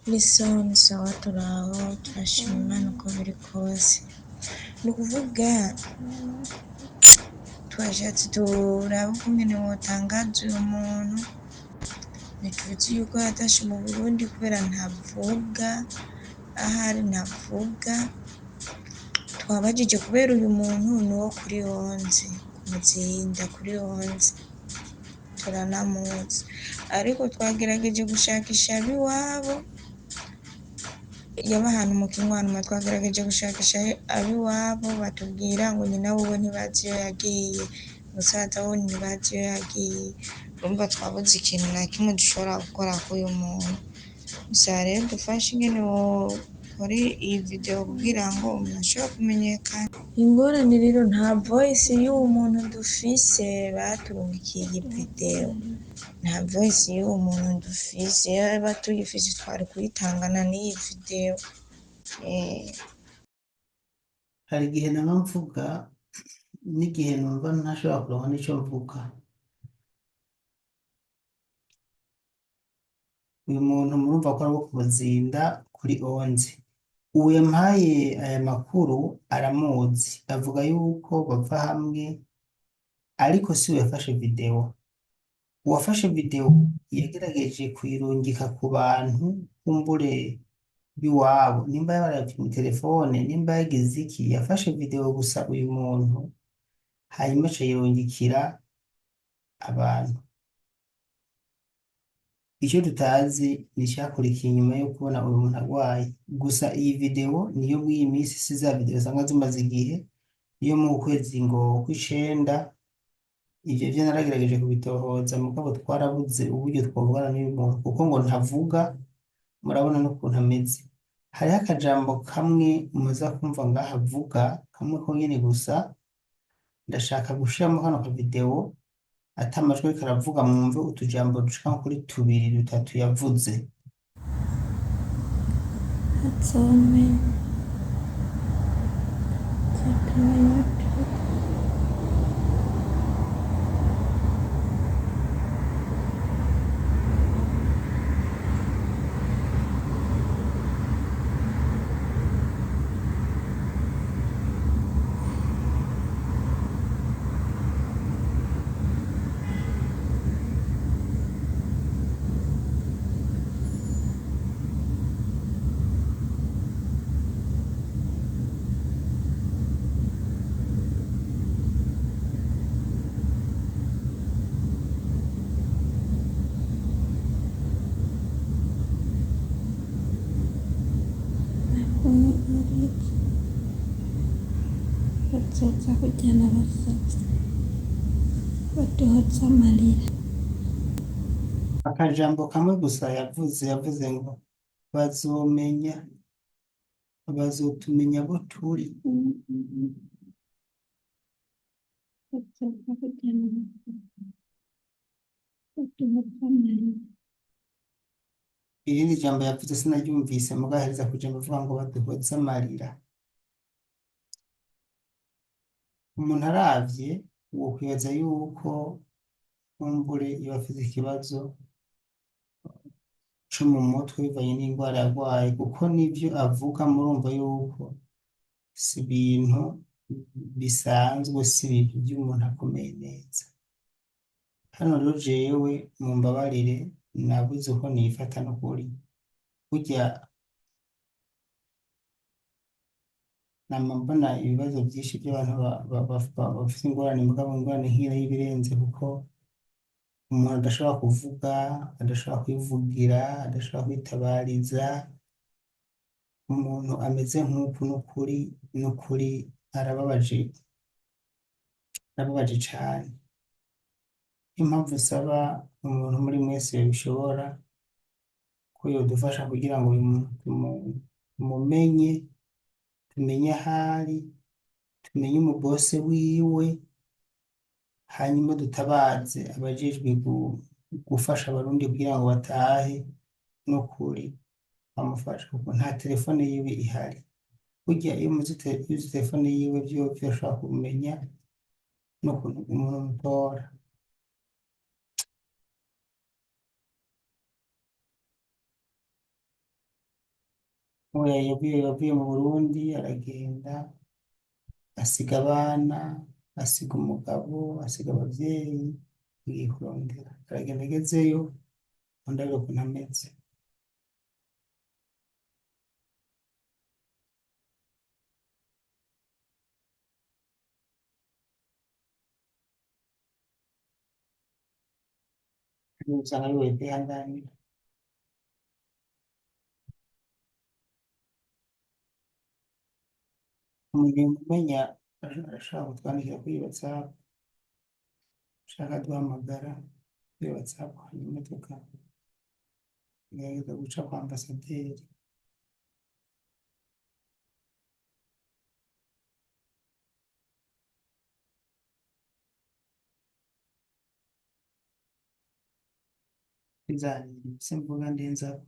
Ni sawa ni sawa turaho turashima Imana uko biri kose. Ni ukuvuga twashatse turabe ukungene wotangaza uyu muntu, ntituzi yuko yatashe mu Burundi kubera ntavuga, ahari ntavuga, twabajije kubera uyu muntu ni uwo kuri Onze, ku Muzinda kuri Onze, turanamuzi. Ariko twagerageje gushakisha ab'iwabo, yaba ahantu mu Kinwanwa, twagerageje gushakisha ab'iwabo batubwira ngo nyina wiwe ntibazi iyo yagiye, musaza we ntibazi iyo yagiye, urumva twabuze ikintu na kimwe dushobora gukora k'uyu muntu. Gusa rero dufashe ingene wokora iyi video kugira ngo umuntu ashobore kumenyekana. Ingorane rero nta voice y'uwo muntu dufise, baturungikiye iyi video, nta voice y'uwo muntu dufise, iyaba tuyifise twari kuyitangana n'iyi video. Hari igihe naba mvuga n'igihe numva ntashobora kuronka n'ico mvuga. Uyu muntu murumva ko ari uwo ku Muzinda kuri Onze. Uwo yampaye aya makuru aramuzi, avuga yuko bava hamwe ariko siwe yafashe video. Uwafashe video yagerageje kuyirungika ku bantu kumbure b'iwabo, nimba yabaravye mw'iterefone, nimba yagize iki, yafashe video gusa uyu muntu, hanyuma aca ayirungikira abantu. Ico tutazi ni icakurikiye inyuma yo kubona uyu muntu agwaye. Gusa iyi video niyo mw'iyi misi, si za video usanga zimaze igihe, niyo mu kwezi ngo kw'icenda, ivyo vyo naragerageje kubitohoza mugabo twarabuze uburyo twovugana n'uyu muntu kuko ngo ntavuga, murabona n'ukuntu ameze. Hariho akajambo kamwe muza kumva ngaha avuga, kamwe konyene gusa, ndashaka gushiramwo kano kavideo ata majwi ariko aravuga mwumve utujambo dushika nko kuri tubiri dutatu yavuze. Azomenya nzotumenya turi. Nakumurije bazoza kurya n'abasazi baduhoze amarira. Akajambo kamwe gusa yavuze, yavuze ngo bazomenya, bazotumenya abo turi. Bazoza kurya n'abasazi baduhoze amarira. Irindi jambo yavuze sinaryumvise mugabo ahereza kw'ijambo avuga ngo baduhoze amarira. Umuntu aravye wokwibaza yuko kumbure yoba afise ikibazo co mu mutwe bivanye n'ingwara yarwaye, kuko n'ivyo avuga murumva yuko si ibintu bisanzwe, si ibintu vy'umuntu akomeye neza. Hano rero jewe mumbabarire nabuze uko nifata n'ukuri. Burya nama mbona ibibazo vyinshi vy'abantu bafise ingorane, mugabo ingorane nk'iyo y'ibirenze kuko umuntu adashobora kuvuga, adashobora kwivugira, adashobora kwitabariza, umuntu ameze nk'uku n'ukuri n'ukuri arababaje, arababaje cane. Niyo mpamvu nsaba umuntu muri mwese yobishobora ko yodufasha kugira ngo uyu muntu tumumenye, tumenye ahari, tumenye umubose wiwe, hanyuma dutabaze abajejwe gufasha abarundi kugira ngo batahe n'ukuri bamufashe kuko nta telefone yiwe ihari. Burya iyo muzi iyo uzi telefone yiwe vyovyo urashobora kumenya n'ukuntu umuntu umutora. Oya, yavuye mu Burundi aragenda, asiga abana, asiga umugabo, asiga abavyeyi, agiye kurondera. Aragenda agezeyo, undi ariko ukuntu ameze. Usanga bigoye kwihanganira. Umuntu umenya arashobora kutwandikira kuri WhatsApp, ashaka duhamagara kuri WhatsApp, hanyuma tukagerageza guca kwa ambasaderi. Bizanira se mvuga ndenzako.